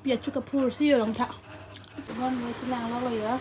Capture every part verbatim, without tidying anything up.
Ya chuka phur si yo long tha. Bon mo chilang lo lo ya.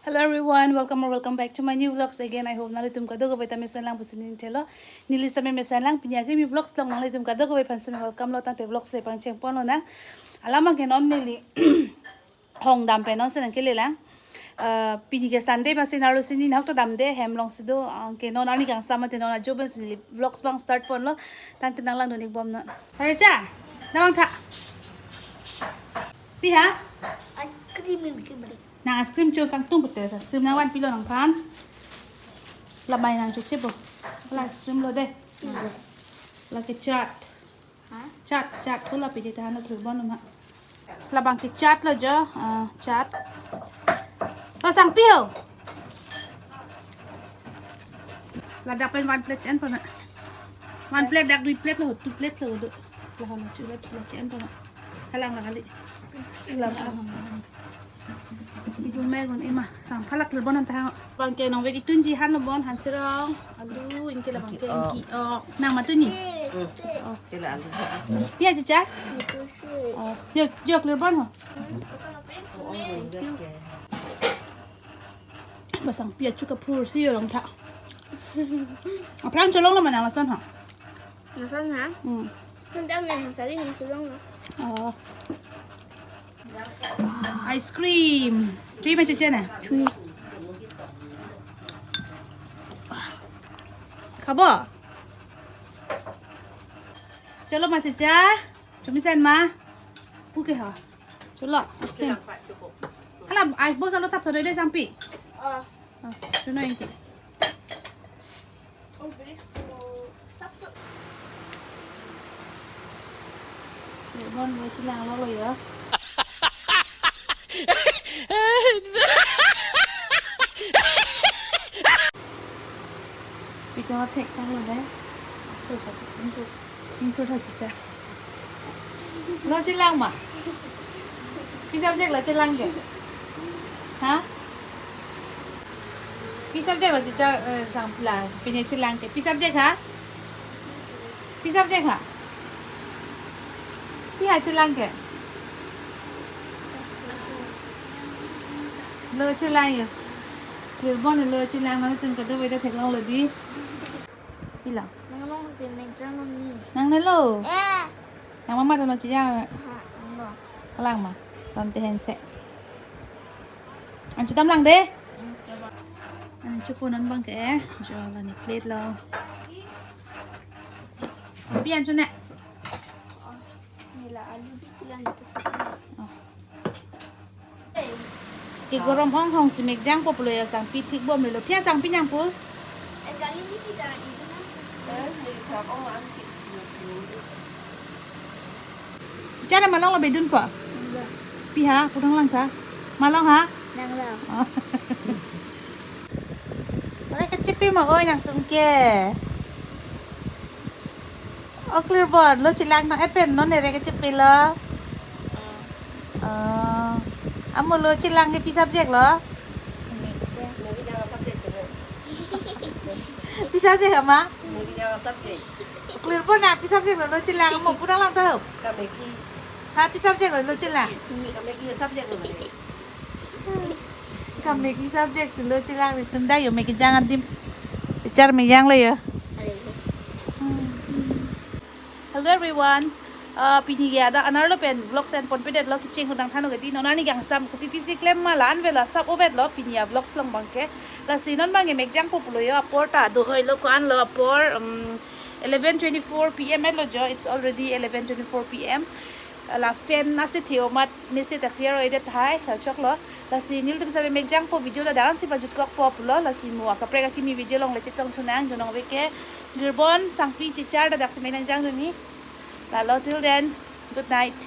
Hello everyone, welcome or welcome back to my new vlogs again. I hope nanglitum kadokave ta mesenlang pusi ningthelo. Neli same mesenlang, pini akimi vlogs along nanglitum kadokave aphan same welcome lo, tangte vlogs le pangcheng ponlonang. Alam abangke non neli hong dam pen non si nangkelelang. Ah, pini ke Sunday masi narlo si neli nahok ta damde, hem along si do, anke non arni kangsam mate non ajo pen si neli vlogs abang start ponlo, tangte nanglangdun-ik bomnon. Sarecha, nang vang tha. Pi ha? Ice cream in kibri. Nang ice cream cho, kangtung pute ice cream nangvanpilo nangphan. Labang nang choche bo. La ice cream lo de. Lake chaat. Ha? Chaat, chaat ko la pide ta hano thur bon ma. Labang ke chaat lo jo, ah, chaat. Lo Sangpi ho. Ladak pen one plate che-en pon. One plate dak dui plate lo, two plate lo do. La hana chu la che-en pon. Halang la kali. Halang, halang, halang. Ibu mai gon ema sang phalak le bon anta. Abangke nong vek itunji han lo bon, han serong. Alu, anke labangke, oh, anke, oh. Nang ma tunji? Oh. Tila alu. Pi aja cha? Oh. Yo, yo, clear bon ho. Oh, oh, thank you. Ba Sangpi achuka phur si yo long tha. Aphrang cholonglo ma nang lason ha? Lason ha? Hmm. Kan dam yang sari ni cholonglo. Oh. Ice cream. Chui ma chuche na? Chui. Khabo? Cholo ma si cha. Chumi sen ma. Puke ha. Cholo. Ice cream. Hala ice box alo tap thore de Sangpi. Ah. Ah, chuno anke. Bon mo chilang lo lo ya. Pito thek tang lo de. Thotha si, thotha si cha. Lo chilang ma? Pi subject lo chilang ke? Ha? Pi subject lo chicha, eh, Sangpi la, pine chilang ke? Pi subject ha? Pi subject ha? Pi ha chilang ke? Lo chilang yo. Lirpon lo chilang, nanglitum kadokave ta theklonglo di. Pi lo. Nang long si mek jang lo ni. Nangnelo. Eh. Nang mama dolo chiya. Ha, nang lo. Kalang ma. Lon te hense. An chedam lang de. Hmm, coba. An chepo non abangke. Jo la ne plate lo. Pi an chone. Nela alu di pilan tu. Oh. Ke gorom ong hong si mek jangpo pulo ya Sangpi, thik bom lo. Pi ha Sangpi nangpo? Chicha na malong lo bedun po? Pi ha, pudang lang tha. Malong ha? Nang lo. Oh. Ore kachipi ma oi nangtum ke. O Clearbon, lo chilang nang et pen non ere kachipi lo. Oh. Amo lo chilang ke pi subject lo? Pi subject ama? Clearbon na pi subject lo, lo chilang amo pura lang tahu. Ha, pi subject lo, lo chilang. Kamek pi subject si lo chilang, netum dak yo mek kejang adim. Chichar mek jang lo yo. Hello everyone. Uh, pini ke adak anerlo pen vlog send ponpedet lo, kecheng hudang thano kedi, non arni kangsam kopi pisi klem ma la-an avelo asap ovet lo pini a vlogs along abangke. Lasi non abangke mek jangpo pulo yo, apor ta dohoi lo, ko-an lo apor, um, eleven twenty-four P M et lo jo, it's already eleven twenty-four P M. La fan ase theo mat mese ta clear oidet hai, la choklo. Lasi nelitum save mek jangpo, video ta dak-an si pajutkokpo pulo, lasi mo akaprek akimi video along le chetong thunang, jo nong vek ke Clearbon, Sangpi, Chichar ta dak si mek nangjang duni. Lalo till then, good night.